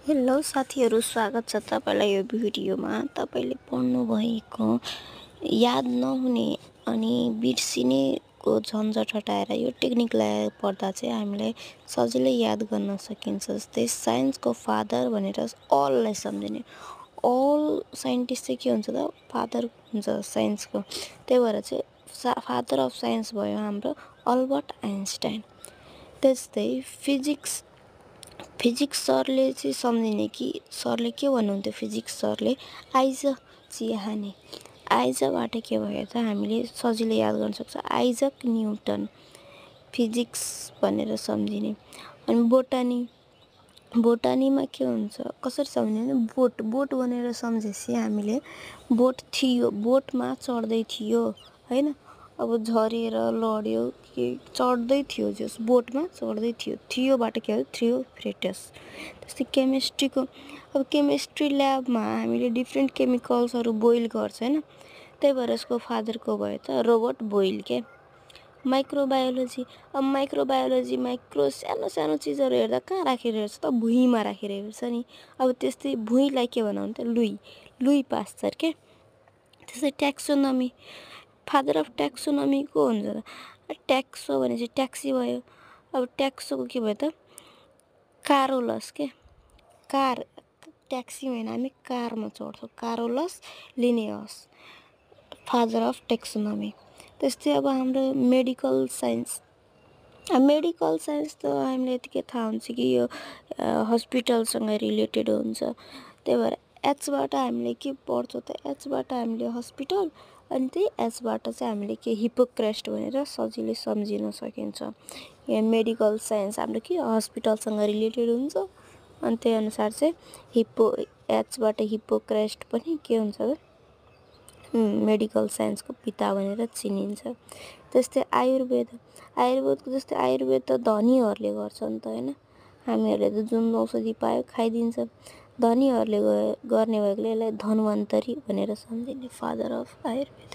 Hello साथीहरू, स्वागत छ तपाईँलाई यो भिडियोमा। तपाईँले पढ्नुभएको याद नहुने अनि बिर्सिनेको झन्झट हटाएर यो टेक्निकलाई पढ्दा चाहिँ हामीलाई सजिलै याद गर्न सकिन्छ। जस्तै साइन्सको फादर भनेर अललाई सम्झिने। अल साइन्टिस्ट चाहिँ के हुन्छ त? फादर हुन्छ साइन्सको। त्यही भएर चाहिँ फादर अफ साइन्स भयो हाम्रो अल्बर्ट आइन्स्टाइन। त्यस्तै फिजिक्स सरले चाहिँ सम्झिने कि सरले के भन्नुहुन्थ्यो? फिजिक्स सरले आइज चिहाने। आइजबाट के भयो त? हामीले सजिलै याद गर्न सक्छ। आइजक न्युटन फिजिक्स भनेर सम्झिने। अनि बोटानीमा के हुन्छ? कसरी सम्झिने? बोट भनेर सम्झेपछि हामीले बोट थियो, बोटमा चढ्दै थियो हैन। अब झरेर लड्यो कि चढ्दै थियो, जस बोटमा चढ्दै थियोबाट के हो? थियोफ्रेटस। त्यस्तै केमिस्ट्री ल्याबमा हामीले डिफ्रेन्ट केमिकल्सहरू बोइल गर्छ हैन। त्यही भएर यसको फादर को भयो त? रोबर्ट बोइल के। माइक्रोबायोलोजी सानो सानो चिजहरू हेर्दा कहाँ राखेर हेर्छ त? भुइँमा राखेर हेर्छ नि। अब त्यस्तै भुइँलाई के भनौँ त? लुई पास्चर के। त्यस्तै ट्याक्सोनमी, फादर अफ ट्याक्सोनमी को हुन्छ त? ट्याक्सो भनेपछि ट्याक्सी भयो। अब ट्याक्सोको के भयो त? कारोलस के। ट्याक्सी होइन, हामी कारमा चढ्छौँ। कारोलस लिनियस, फादर अफ ट्याक्सोनमी। त्यस्तै अब हाम्रो मेडिकल साइन्स त हामीलाई यतिकै थाहा हुन्छ कि यो हस्पिटलसँग रिलेटेड हुन्छ। त्यही भएर एचबाट हामीले के पढ्छौँ त? एचबाट हामीले हस्पिटल, अनि त्यही एचबाट चाहिँ हामीले के हिपोक्रेस्ट भनेर सजिलै सम्झिन सकिन्छ। यहाँ मेडिकल साइन्स हाम्रो के हस्पिटलसँग रिलेटेड हुन्छ। अनि त्यही अनुसार चाहिँ एचबाट हिपोक्रेस्ट पनि के हुन्छ त? मेडिकल साइन्सको पिता भनेर चिनिन्छ। त्यस्तै आयुर्वेदको जस्तै आयुर्वेद त धनीहरूले गर्छ नि त हैन। हामीहरूले त जुन औषधि पायो खाइदिन्छ। धनीहरूले गर्ने भएकोले यसलाई धन्वन्तरी भनेर सम्झिने, फादर अफ आयुर्वेद।